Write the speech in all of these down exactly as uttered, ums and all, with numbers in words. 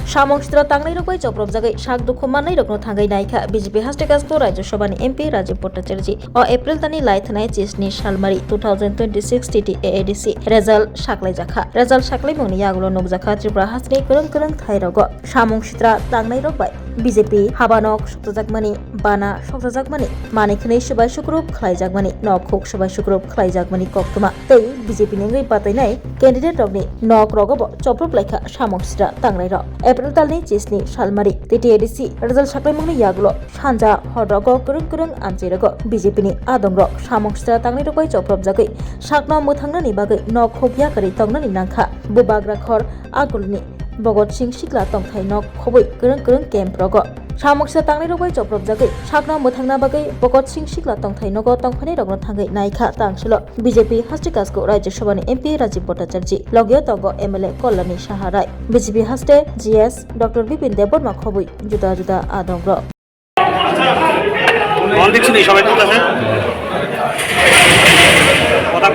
Samung sitra tangnai rok bai chopropjagwi sak dukhu mannairokno thangwi naikha B J P haste Kasko Rajya Sabhani M P Rajiv Bhattacharjee. O April tani lai thanai chisni salmari two thousand twenty-six T T A A D C result saklaijakha. Result saklaimungni yagulo nukjakha Tripura hasteni kwrwng kwrwng thairogo samung sitra tangnai rok bai B J P habanok sokjajakmani, bana sokjajakmani, manwi khwnwi swbai sukrup khlaijakmani, nok huk swbai sukrup khlaijakmani koktwma tei B J P ni wngwi batainai candidate rokni nok rogobo choprop laikha samung sitra tangnai rok. April talni chisni salmari T T A D C result saklaimungni yagulo sanja hor rogo kwrwng kwrwng amchai rogo B J P ni adong rok samung sitra tangnai rok bai chopropjagwi sakno mwthangnani bagwi nok huk yakarwi tongnani nangkha. Bubagra khor Agulni Bhagat Singh Sikla tongthai nok khobwi kwrwng kwrwng camp rogo samung sitra tangnai rok bai chopropjagwi sakno mwthangna bagwi Bhagat Singh Sikla tongthai nogo tongphainai rokno thangwi naikha. Tang silo B J P haste Kasko Rajya Sabhani M P Rajiv Bhattacharjee, logio tongo M L A Kalyani Saha Rai, B J P haste G S Doctor Bipin Debbarma khobwi juda juda adong rok. On দেখছি নি সবাই কোথায় আছে? কথা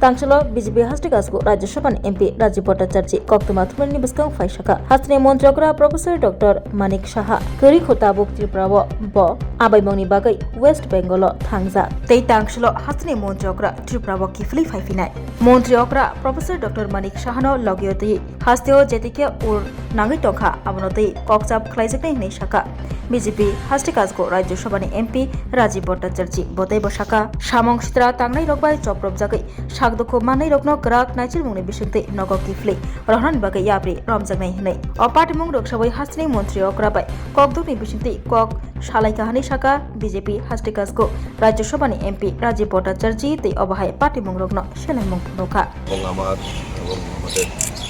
Tang silo B J P haste Kasko Rajya Sabhani M P Rajiv Bhattacharjee koktwma thumnaini bwskango phai sakha. Hasteni montri okra Professor Doctor Manik Saha kwrwi kho tabuk Tripura o bo abaimungni bagwi West Bengal o thangjak. Tei tang silo hasteni montri okra Tripura o kiphilwi phaiphinai. Montri okra Professor Doctor Manik Sahano logio twi hasteo jetikhe ur nangwi tongkha, abono twi kokchap khlaijaknai hwnwi sakha. B J P haste Kasko Rajya Sabhani M P Rajiv Bhattacharjee botaibo sakha, samung sitra tangnai rok bai chopropjagwi sak dukhu mannairokno kwrak naichirmungni bisingtwi nogo kiphilwi rohornani bagwi yapri romjaknai hwnwi. O patimung rwksawi hasteni montri okra bai kokdokni bisingtwi kok salaikha hwnwi sakha B J P haste Kasko Rajya Sabhani M P Rajiv Bhattacharjee tei obo hai patimungrokno selaimung phunukha. এবং আমার এবং আমাদের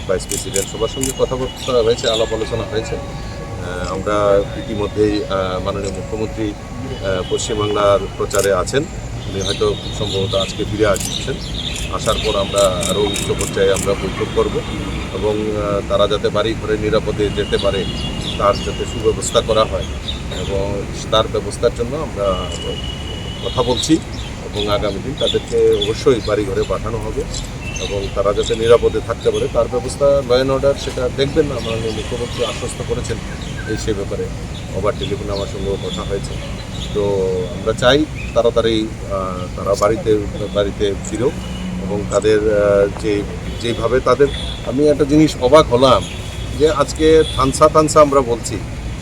vice president সবার সঙ্গে কথাবার্তা হয়েছে, আলাপ আলোচনা হয়েছে। আহ, আমরা ইতিমধ্যেই, আহ, মাননীয় মুখ্যমন্ত্রী, আহ, পশ্চিমবাংলার প্রচারে আছেন। উনি হয়তো খুব সম্ভবত আজকে ফিরে আসছেন। আসার পর আমরা আরও উচ্চ পর্যায়ে আমরা বৈঠক করব এবং, আহ, তারা যাতে বাড়ি ঘরে নিরাপদে যেতে পারে, তার যাতে সুব্যবস্থা করা হয় এবং তার ব্যবস্থার জন্য আমরা কথা বলছি এবং আগামী দিন তাদেরকে অবশ্যই বাড়ি ঘরে পাঠানো হবে এবং তারা যাতে নিরাপদে থাকতে পারে, তার ব্যবস্থা, ল অ্যান্ড অর্ডার, সেটা দেখবেন। মাননীয় মুখ্যমন্ত্রী আশ্বস্ত করেছেন এই, সে ব্যাপারে। ওভার টেলিফোনে আমার সঙ্গেও কথা হয়েছে। তো আমরা চাই তাড়াতাড়ি, আহ, তারা বাড়িতে, বাড়িতে ফিরুক এবং তাদের, আহ, যে, যেভাবে তাদের, আমি একটা জিনিস অবাক হলাম যে আজকে থানসা থানসা আমরা বলছি,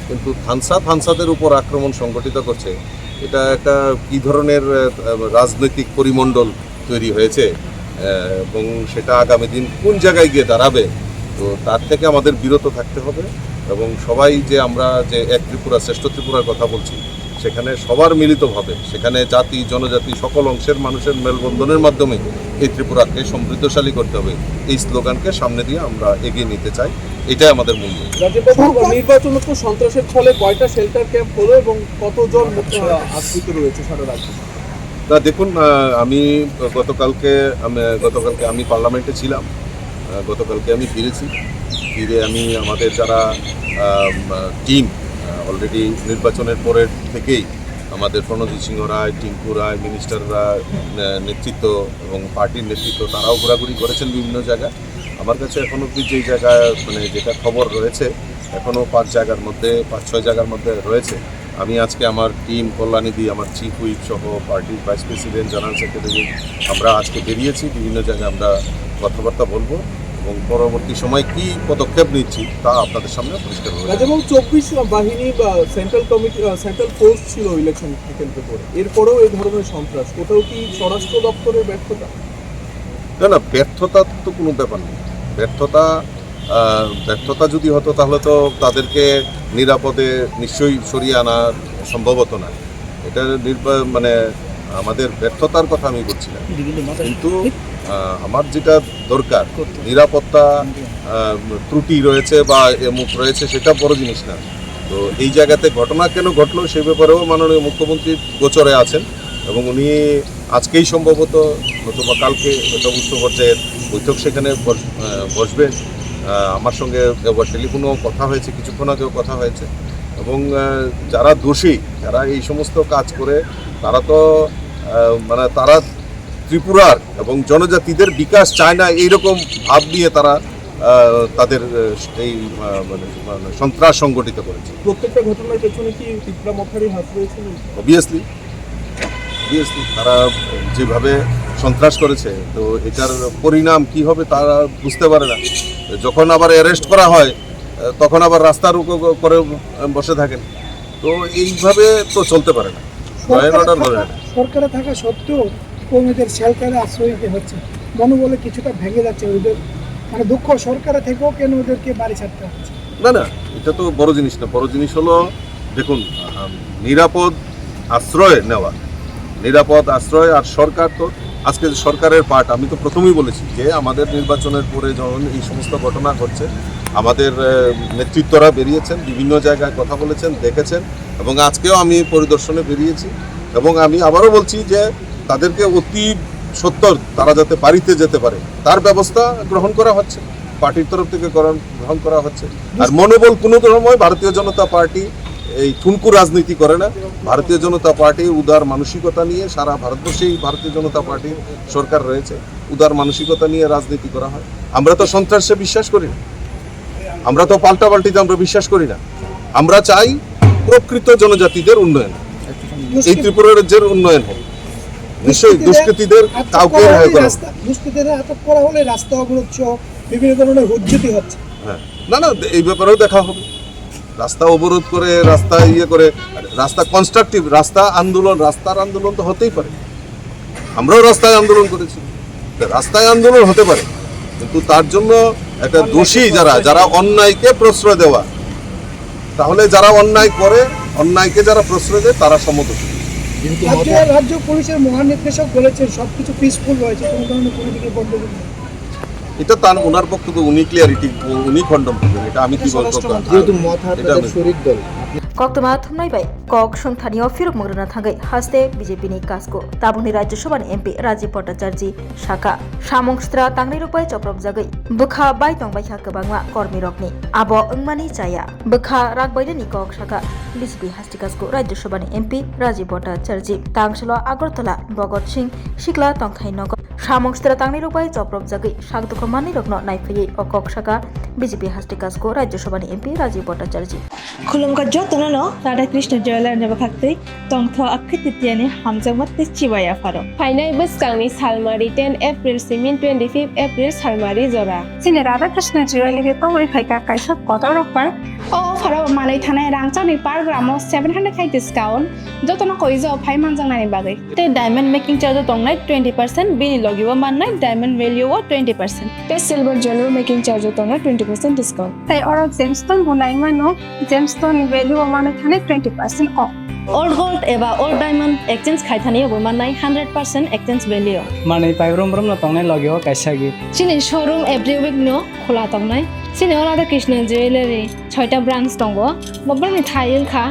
কিন্তু থানসা থানসাদের উপর আক্রমণ সংগঠিত করছে। এটা একটা কি ধরনের, আহ, রাজনৈতিক পরিমণ্ডল তৈরি হয়েছে, আহ, এবং সেটা আগামী দিন কোন জায়গায় গিয়ে দাঁড়াবে, তো তার থেকে আমাদের বিরত থাকতে হবে। এবং সবাই যে আমরা যে এক ত্রিপুরা, শ্রেষ্ঠ ত্রিপুরার কথা বলছি, সেখানে সবার মিলিতভাবে, সেখানে জাতি, জনজাতি, সকল অংশের মানুষের মেলবন্ধনের মাধ্যমে এই ত্রিপুরাকে সমৃদ্ধশালী করতে হবে, এই স্লোগানকে সামনে দিয়ে আমরা এগিয়ে নিতে চাই। এটাই আমাদের মূল লক্ষ্য। রাজীববাবু, নির্বাচনোত্তর সন্ত্রাসের ফলে কয়টা শেল্টার ক্যাম্প হলো এবং কতজন, আহ, আশ্রিত রয়েছে সারা রাজ্যে? না, দেখুন, আহ, আমি গতকালকে, আমি, গতকালকে আমি পার্লামেন্টে ছিলাম। আহ, গতকালকে আমি ফিরেছি। ফিরে আমি আমাদের যারা, আহ, টিম, আহ, অলরেডি নির্বাচনের পরের থেকেই আমাদের প্রণজিৎ সিংহ রায়, টিঙ্কু রায়, মিনিস্টাররা, আহ, নেতৃত্ব এবং পার্টির নেতৃত্ব, তারাও ঘোরাঘুরি করেছেন বিভিন্ন জায়গায়। আমার কাছে এখন অবধি যেই জায়গায়, মানে, যেটা খবর রয়েছে, এখনও পাঁচ জায়গার মধ্যে, পাঁচ ছয় জায়গার মধ্যে রয়েছে। আমি আজকে আমার টিম, কল্যাণীদি, আমার চিফ হুইপ সহ পার্টির ভাইস প্রেসিডেন্ট, জেনারেল সেক্রেটারি, আমরা আজকে বেরিয়েছি, বিভিন্ন জায়গায় আমরা কথাবার্তা বলবো এবং পরবর্তী সময় কি পদক্ষেপ নিচ্ছি তা আপনাদের সামনে পরিষ্কার হবে। রাজীববাবু, চব্বিশ বাহিনী বা সেন্ট্রাল কমিটি, আহ, সেন্ট্রাল ফোর্স ছিল ইলেকশন কেন্দ্র করে, এরপরেও এই ধরনের সন্ত্রাস, কোথাও কি স্বরাষ্ট্র দপ্তরের ব্যর্থতা? না, না, ব্যর্থতা তো কোনো ব্যাপার নেই। ব্যর্থতা, আহ, ব্যর্থতা যদি হতো তাহলে তো তাদেরকে নিরাপদে নিশ্চয়ই সরিয়ে আনা সম্ভব হতো না। এটা নির্বা-, মানে, আমাদের ব্যর্থতার কথা আমি বলছি না, কিন্তু, আহ, আমার যেটা দরকার, নিরাপত্তা, আহ, ত্রুটি রয়েছে বা এমুক রয়েছে, সেটা বড় জিনিস না। তো এই জায়গাতে ঘটনা কেন ঘটলো, সে ব্যাপারেও মাননীয় মুখ্যমন্ত্রী গোচরে আছেন এবং উনি আজকেই সম্ভবত অথবা কালকে একটা উচ্চ পর্যায়ের বৈঠক সেখানে বস-, আহ, বসবেন। আহ, আমার সঙ্গে একবার টেলিফোনেও কথা হয়েছে, কিছুক্ষণ আগেও কথা হয়েছে। এবং আহ, যারা দোষী, যারা এই সমস্ত কাজ করে, তারা তো আহ, মানে তারা ত্রিপুরার এবং জনজাতিদের বিকাশ চায় না, এইরকম ভাব নিয়ে তারা আহ, তাদের আহ, এই আহ, মানে মানে সন্ত্রাস সংগঠিত করেছে। প্রত্যেকটা ঘটনার পেছনে কি ত্রিপুরা মথারই হাত রয়েছে? অবভিয়াসলি, অবভিয়াসলি তারা যেভাবে সন্ত্রাস করেছে, তো এটার পরিণাম কি হবে তারা বুঝতে পারে না। যখন আবার অ্যারেস্ট করা হয়, আহ, তখন আবার রাস্তা রোকো করে আহ, বসে থাকেন। তো এইভাবে তো চলতে পারে না, ল অ্যান্ড সরকারে অর্ডার ধরে থাকা, রাখে। সরকারে থাকা সত্ত্বেও কর্মীদের শেল্টারে আশ্রয় নিতে হচ্ছে। মনোবলে কিছুটা ভেঙে যাচ্ছে ওদের, মানে, দুঃখ। সরকারে থেকেও কেন ওদেরকে বাড়ি ছাড়তে হচ্ছে? না, না, এটা তো বড় জিনিস না। বড় জিনিস হলো, দেখুন, আহ, নিরাপদ আশ্রয় নেওয়া, নিরাপদ আশ্রয়। আর সরকার তো আজকে যে সরকারের পার্ট, আমি তো প্রথমেই বলেছি যে আমাদের নির্বাচনের পরে যখন এই সমস্ত ঘটনা ঘটছে, আমাদের আহ, নেতৃত্বরা বেরিয়েছেন, বিভিন্ন জায়গায় কথা বলেছেন, দেখেছেন, এবং আজকেও আমি পরিদর্শনে বেরিয়েছি। এবং আমি আবারও বলছি যে তাদেরকে অতি সত্বর তারা যাতে বাড়িতে যেতে পারে, তার ব্যবস্থা গ্রহণ করা হচ্ছে, পার্টির তরফ থেকে গ্রহণ গ্রহণ করা হচ্ছে। আর মনোবল কোনো সময় ভারতীয় জনতা পার্টি এই ঠুনকু রাজনীতি করে না। ভারতীয় জনতা পার্টি উদার মানসিকতা নিয়ে, সারা ভারতবর্ষেই ভারতীয় জনতা পার্টির সরকার রয়েছে, উদার মানসিকতা নিয়ে রাজনীতি করা হয়। আমরা তো সন্ত্রাসে বিশ্বাস করি না, আমরা তো পাল্টাপাল্টিতে আমরা বিশ্বাস করি না। আমরা চাই প্রকৃত জনজাতিদের উন্নয়ন, এই ত্রিপুরা রাজ্যের উন্নয়ন হোক। নিশ্চয়ই দুষ্কৃতীদের দুষ্কৃতীদের আটক কাউকে করা রেহাই হলে করা রাস্তা, দুষ্কৃতীদের আটক করা হলে রাস্তা অবরোধ সহ বিভিন্ন ধরনের হুজ্জুতি হচ্ছে। হ্যাঁ, না, না, এই ব্যাপারেও দেখা হবে। রাস্তা অবরোধ করে, রাস্তা ইয়ে করে, রাস্তা কনস্ট্রাকটিভ, রাস্তা আন্দোলন, রাস্তার আন্দোলন তো হতেই পারে। আমরাও রাস্তায় আন্দোলন করেছি, তা রাস্তায় আন্দোলন হতে পারে, কিন্তু তার জন্য একটা দোষী যারা, যারা অন্যায়কে প্রশ্রয় দেওয়া, তাহলে যারা অন্যায় করে, অন্যায়কে যারা প্রশ্রয় দেয়, তারা সমদোষী। যেহেতু রাজ্য, মত- রাজ্য পুলিশের মহানির্দেশক বলেছেন সবকিছু পিসফুল রয়েছে, কোনো ধরনের কোনো দিকে গণ্ডগোল নেই। এটা তার, ওনার পক্ষ থেকে উনি ক্লিয়ারিটি, উনি খণ্ডন করবেন, এটা আমি কি বলবো? স্বরাষ্ট্রমন্ত্রী। যেহেতু মত হাত এটা তাদের আমি শরিক দল, আপনি Koktwma thumnai bai kok songthani o phirok mwrwna thangwi haste B J P ni kasku tabukni Rajya Sabha ni M P Rajiv Bhattacharjee sakha, samung sitra tangnairok bai chopropjagwi bwkha bai tongbaikha kwbangma kormirokni, abo wngmani chaya. Bwkha rak bainani kok sakha B J P hasti kasku Rajya Sabha ni M P Rajiv Bhattacharjee. Tang salo Agartala Bhagat Singh Sikla Tongthai Nagar samung sitra tangnairok bai chopropjagwi sak dukha manwirokno naiphaiwi o kok sakha B J P hasti kasku Rajya Sabha ni M P Rajiv Bhattacharjee. Khulumkha jotono no Radha Krishna Jeweler ni bwkhaktwi tongtho Akhi Titiani hamjakma tei chibai apharo. Phainai bwskangni salmari ten April simin twenty fifth April salmari jora. Chini Radha Krishna Jewelry tongwi phaikha kaisa kotor offer. O offer o manwi thanai rangchakni per gram o seven hundred khai discount, jotono koijo phai manjaknani bagwi. Tei diamond making charge o tongnai twenty percent, bini logi o mannai diamond value o twenty percent. Tei silver jewelry making charge o tongnai twenty percent discount. Tei oro gemstone bo naimano, gemstone ni value o manwi thanai twenty percent off. Old gold eba old diamond exchange khai thani bo mannai hundred percent exchange value. Manwi pai brum brum no tongnai logi o kaisa gift. Chini showroom every week no khula tongnai. Chini o Radha Krishna Jewelry soita branch tongo. Bobrokni thai wngkha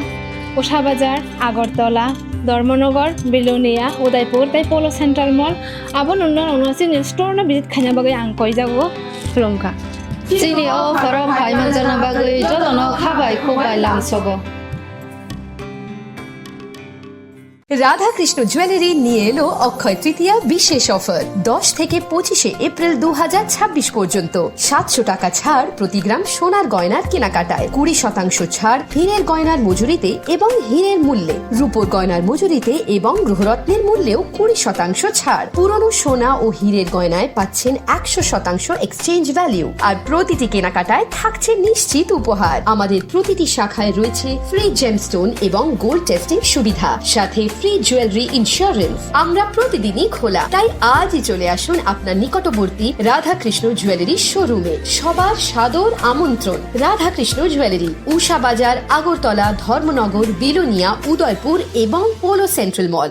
Usha Bazar, Agartala, Dharmanagar, Bilonia, Udaipur tei Polo Central Mall. Abo nungno nungno chini store no visit khaina bagwi ang koijago, khulumkha. Chini o offer o phai manjakna bagwi jotono kha bai khuk bai lamsogo. Radhakrishna jewellery নিয়ে এলো অক্ষয় তৃতীয়া বিশেষ অফার। দশ থেকে পঁচিশে এপ্রিল দু হাজার ছাব্বিশ পর্যন্ত সাতশো টাকা ছাড় প্রতি গ্রাম সোনার গয়নার কেনাকাটায়, কুড়ি শতাংশ ছাড় হীরের গয়নার মজুরিতে এবং হীরের মূল্যে, রূপোর গয়নার মজুরিতে এবং গ্রহরত্নের মূল্যেও কুড়ি শতাংশ ছাড়। পুরনো সোনা ও হীরের গয়নায় পাচ্ছেন একশো শতাংশ এক্সচেঞ্জ ভ্যালু, আর প্রতিটি কেনাকাটায় থাকছে নিশ্চিত উপহার। আমাদের প্রতিটি শাখায় রয়েছে ফ্রি জেমস্টোন এবং গোল্ড টেস্টিং সুবিধা, সাথে ফ্রি জুয়েলারি ইন্স্যুরেন্স। আমরা প্রতিদিনই খোলা, তাই আজই চলে আসুন আপনার নিকটবর্তী রাধাকৃষ্ণ জুয়েলারি শোরুমে। সবার সাদর আমন্ত্রণ। রাধাকৃষ্ণ জুয়েলারি, উষা বাজার, আগরতলা, ধর্মনগর, বিলোনিয়া, উদয়পুর এবং পোলো সেন্ট্রাল মল।